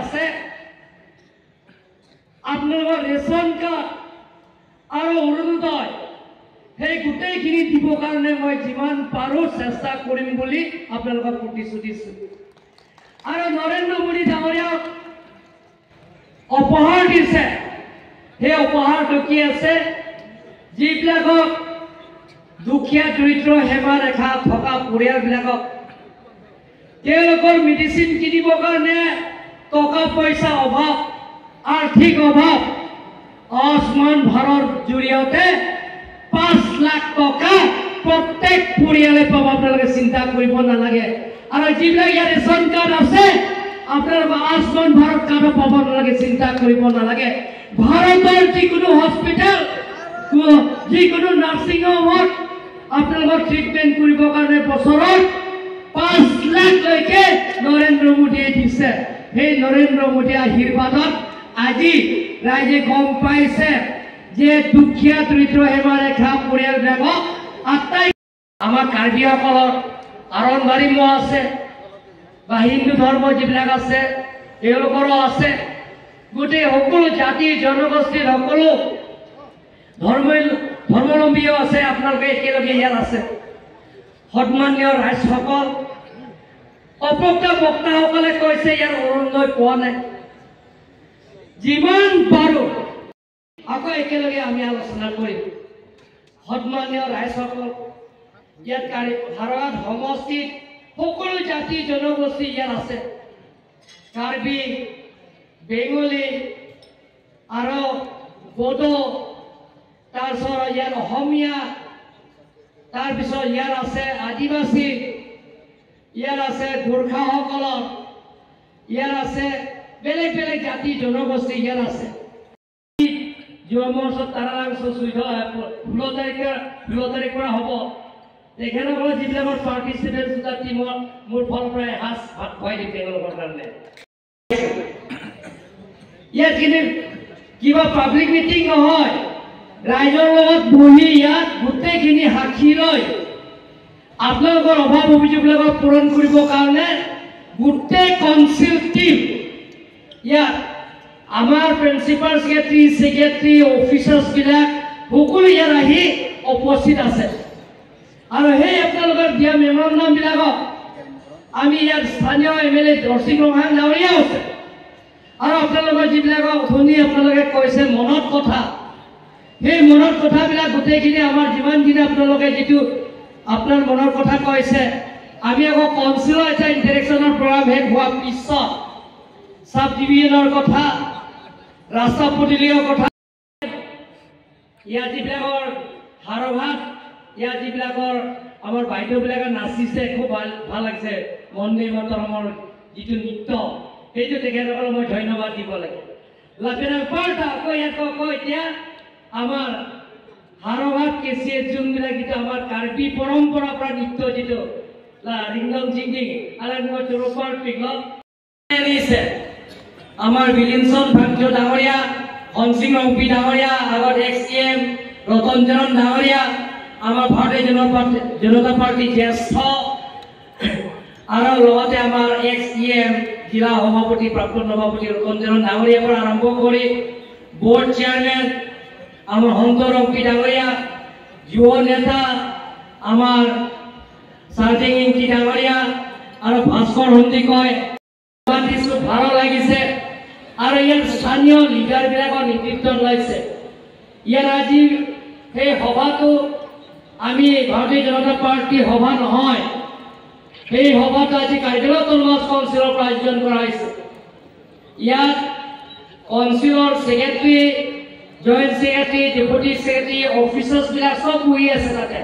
আছে, আপোনালোকৰ ration card আৰু অৰুণোদয় সেই গোটেইখিনি দিবৰ কাৰণে মই যিমান পাৰোঁ চেষ্টা কৰিম বুলি আপোনালোকক প্ৰতিশ্ৰুতি দিছোঁ। আৰু নৰেন্দ্ৰ মোদী ডাঙৰীয়াক উপহাৰ দিছে, সেই উপহাৰটো কি আছে, যিবিলাকক দুখীয়া দৰিদ্ৰ সীমা ৰেখা থকা পৰিয়ালবিলাকক তেওঁলোকৰ মেডিচিন কিনিবৰ কাৰণে টকা পইচা অভাৱ, আৰ্থিক অভাৱ, আয়ুষ্মান ভাৰত জৰিয়তে 5 লাখ টকা প্ৰত্যেক পৰিয়ালে পাব, আপোনালোকে চিন্তা কৰিব নালাগে। আৰু যিবিলাক ইয়াত ৰেচন কাৰ্ড আছে, আপোনালোকে আয়ুষ্মান ভাৰত কাৰ্ডো পাব নালাগে, চিন্তা কৰিব নালাগে। ভাৰতৰ যিকোনো হস্পিটেল, যিকোনো নাৰ্ছিং হোমত আপোনালোকৰ ট্ৰিটমেণ্ট কৰিবৰ কাৰণে বছৰত 5 লাখলৈকে নৰেন্দ্ৰ মোদীয়ে দিছে। সেই নৰেন্দ্ৰ মোদীৰ আশীৰ্বাদত আজি ৰাইজে গম পাইছে যে দুখীয়া দৰিদ্ৰ সীমা ৰেখা পৰিয়ালবিলাকক আটাই আমাৰ কাৰ্বিসকলৰ আৰম্ভাৰিমো আছে বা হিন্দু ধৰ্ম যিবিলাক আছে তেওঁলোকৰো আছে, গোটেই সকলো জাতি জনগোষ্ঠীৰ সকলো ধৰ্মাৱলম্বীও আছে, আপোনালোকে একেলগে ইয়াত আছে। সন্মানীয় ৰাইজসকল, অপক্তা বক্তাসকলে কৈছে ইয়াৰ অৰুণোদয় পোৱা নাই, যিমান পাৰোঁ আকৌ একেলগে আমি আলোচনা কৰিম। সন্মানীয় ৰাইজসকল, ইয়াত হাৰঘাট সমষ্টিত সকলো জাতি জনগোষ্ঠী ইয়াত আছে, কাৰ্বি, বেংগলী আৰু বড়ো, তাৰপিছত ইয়াত অসমীয়া, তাৰপিছত ইয়াত আছে আদিবাসী, ইয়াত আছে গোৰ্খাসকলৰ, ইয়াত আছে বেলেগ বেলেগ জাতি জনগোষ্ঠী ইয়াত আছে। যোৱা মহোৎসৱ তাৰালাংছ 14 তাৰিখ পৰা হ'ব। তেখেতসকলে যিবিলাকৰ পাৰ্টিচিপেণ্ট দুটা টীমৰ মোৰ ফল পৰা এসাঁজ ভাত খুৱাই দিম তেওঁলোকৰ কাৰণে। ইয়াত কিন্তু কিবা পাব্লিক মিটিং নহয়, ৰাইজৰ লগত বহি ইয়াত গোটেইখিনি সাক্ষী লৈ আপোনালোকৰ অভাৱ অভিযোগবিলাকক পূৰণ কৰিবৰ কাৰণে গোটেই কাউন্সিল টীম ইয়াত আমাৰ প্ৰিন্সিপাল ছেক্ৰেটাৰী, ছেক্ৰেটাৰী, অফিচাৰ্ছবিলাক সকলো ইয়াত আহি উপস্থিত আছে। আৰু সেই আপোনালোকৰ দিয়া মেমৰেণ্ডামবিলাকক আমি ইয়াত স্থানীয় এম এল এ দৰ্শী ৰংহাং ডাঙৰীয়াও আছে, আৰু আপোনালোকৰ যিবিলাকক অথনি আপোনালোকে কৈছে মনত কথা, সেই মনত কথাবিলাক গোটেইখিনি আমাৰ যিমানখিনি আপোনালোকে যিটো আপোনাৰ মনৰ কথা কৈছে, আমি আকৌ কাউন্সিলৰ এটা ইণ্টাৰেকশ্যনৰ প্ৰগ্ৰাম শেষ হোৱাৰ পিছত চাব ডিভিজনৰ কথা, ৰাস্তা পদূলিৰ কথা, ইয়াত যিবিলাকৰ হাৰঘাট, ইয়াত যিবিলাকৰ আমাৰ বাইদেউবিলাকে নাচিছে, খুব ভাল ভাল লাগিছে। বন্দে মাতৰমৰ যিটো নৃত্য, সেইটো তেখেতসকলক মই ধন্যবাদ দিব লাগে। লাপেনাং পাল্টা আকৌ ইয়াত আকৌ এতিয়া আমাৰ হাৰঘাট কেচিএ যোনবিলাক যিটো আমাৰ কাৰ্বি পৰম্পৰাৰ পৰা নৃত্য যিটো ৰিংদং জিংজিং আৰু চোৰপাৰ পিকলক আনিছে আমাৰ বিলিনচন ভাগ্য ডাঙৰীয়া, হনসিং ৰংপি ডাঙৰীয়া, আগত এক্স ই এম ৰতন চৰণ ডাঙৰীয়া, আমাৰ ভাৰতীয় জনতা পাৰ্টীৰ জ্যেষ্ঠ আৰু লগতে আমাৰ এক্স ই এম জিলা সভাপতি প্ৰাক্তন সভাপতি ৰতন চৰণ ডাঙৰীয়াৰ পৰা আৰম্ভ কৰি বৰ্ড চেয়াৰমেন আমাৰ সন্ত ৰংপি ডাঙৰীয়া, যুৱ নেতা আমাৰ চাৰ্জিং ইংকি ডাঙৰীয়া আৰু ভাস্কৰ সন্দিকৈ দিছোঁ, ভাল লাগিছে। আৰু ইয়াৰ স্থানীয় লিডাৰবিলাকৰ নেতৃত্ব লৈছে। ইয়াৰ আজি সেই সভাটো আমি ভাৰতীয় জনতা পাৰ্টীৰ সভা নহয়, সেই সভাটো আজি কাৰ্বি অট'নমাছ কাউন্সিলৰ পৰা আয়োজন কৰা হৈছে। ইয়াত কাউন্সিলৰ secretary, joint secretary, deputy secretary, অফিচাৰ্ছবিলাক চব বহি আছে তাতে।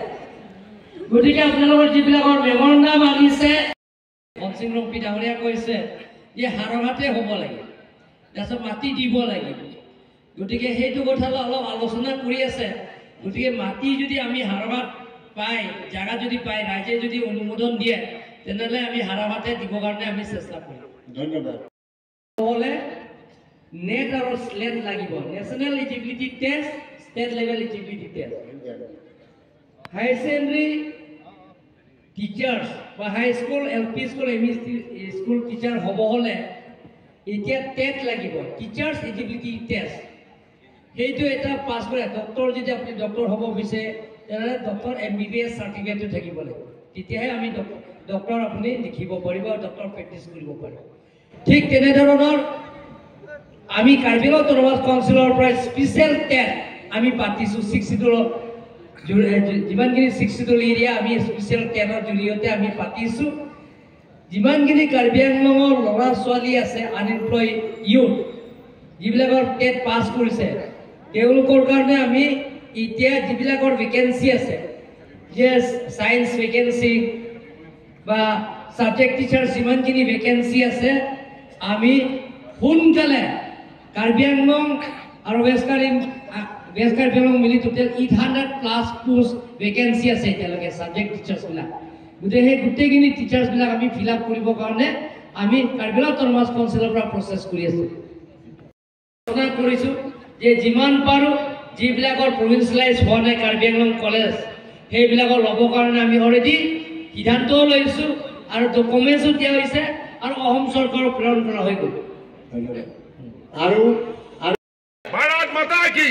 গতিকে আপোনালোকৰ যিবিলাকৰ মেমৰেণ্ডাম আনিছে, হনসিং ৰংপি ডাঙৰীয়া কৈছে যে হাৰঘাটে হ'ব লাগে, তাৰপিছত মাটি দিব লাগিব। গতিকে সেইটো কথা অলপ আলোচনা কৰি আছে। গতিকে মাটি যদি আমি হাৰঘাট পাই, জাগা যদি পাই, ৰাইজে যদি অনুমোদন দিয়ে, তেনেহ'লে আমি হাৰঘাটে দিবৰ কাৰণে আমি চেষ্টা কৰিম। ধন্যবাদ। হ'লে নেট আৰু স্লেট লাগিব, national eligibility test, state level eligibility test. Higher secondary teachers বা high school, L P school, M E school teacher হ'ব হ'লে এতিয়া টেট লাগিব, টিচাৰ্ছ এলিজিবিলিটি টেষ্ট, সেইটো এটা পাছ কৰে। ডক্টৰ, যদি আপুনি ডক্টৰ হ'ব বিচাৰে, তেনেহ'লে ডক্টৰ এমবিবিএছ চাৰ্টিফিকেটটো থাকিব লাগিব, তেতিয়াহে আমি ডক্টৰ আপুনি লিখিব পাৰিব আৰু ডক্টৰ প্ৰেক্টিচ কৰিব পাৰিব। ঠিক তেনেধৰণৰ আমি কাৰ্বি আংলং অট'নমাছ কাউন্সিলৰ পৰা স্পেচিয়েল টেট আমি পাতিছোঁ। ছিক্স চিডিউলৰ যিমানখিনি ছিক্স চিডিউল এৰিয়া, আমি স্পেচিয়েল টেটৰ জৰিয়তে আমি পাতিছোঁ। যিমানখিনি কাৰ্বি আংলঙৰ ল'ৰা ছোৱালী আছে, আনএমপ্লয় ইউথ, যিবিলাকৰ টেট পাছ কৰিছে, তেওঁলোকৰ কাৰণে আমি এতিয়া যিবিলাকৰ ভেকেঞ্চি আছে, যে ছায়েন্স ভেকেঞ্চি বা ছাবজেক্ট টিচাৰ যিমানখিনি ভেকেঞ্চি আছে, আমি সোনকালে কাৰ্বি আংলং আৰু ৱেষ্ট কাৰ্বি আংলং মিলি টোটেল 800 plus post vacancy আছে এতিয়ালৈকে ছাবজেক্ট টিচাৰ্ছবিলাক। গতিকে সেই গোটেইখিনি টিচাৰ্ছবিলাক আমি ফিল আপ কৰিবৰ কাৰণে আমি কাৰ্বি আংলং অট'নমাছ কাউন্সিলৰ পৰা প্ৰচেছ কৰি আছোঁ। আলোচনা কৰিছোঁ যে যিমান পাৰোঁ যিবিলাকৰ প্ৰভিঞ্চিয়েলাইজ হোৱা নাই কাৰ্বি আংলং কলেজ, সেইবিলাকৰ ল'বৰ কাৰণে আমি অলৰেডি সিদ্ধান্তও লৈছোঁ আৰু ডকুমেণ্টছো দিয়া হৈছে আৰু অসম চৰকাৰক প্ৰেৰণ কৰা হৈ গ'ল। ধন্যবাদ। আৰু भारत माता की।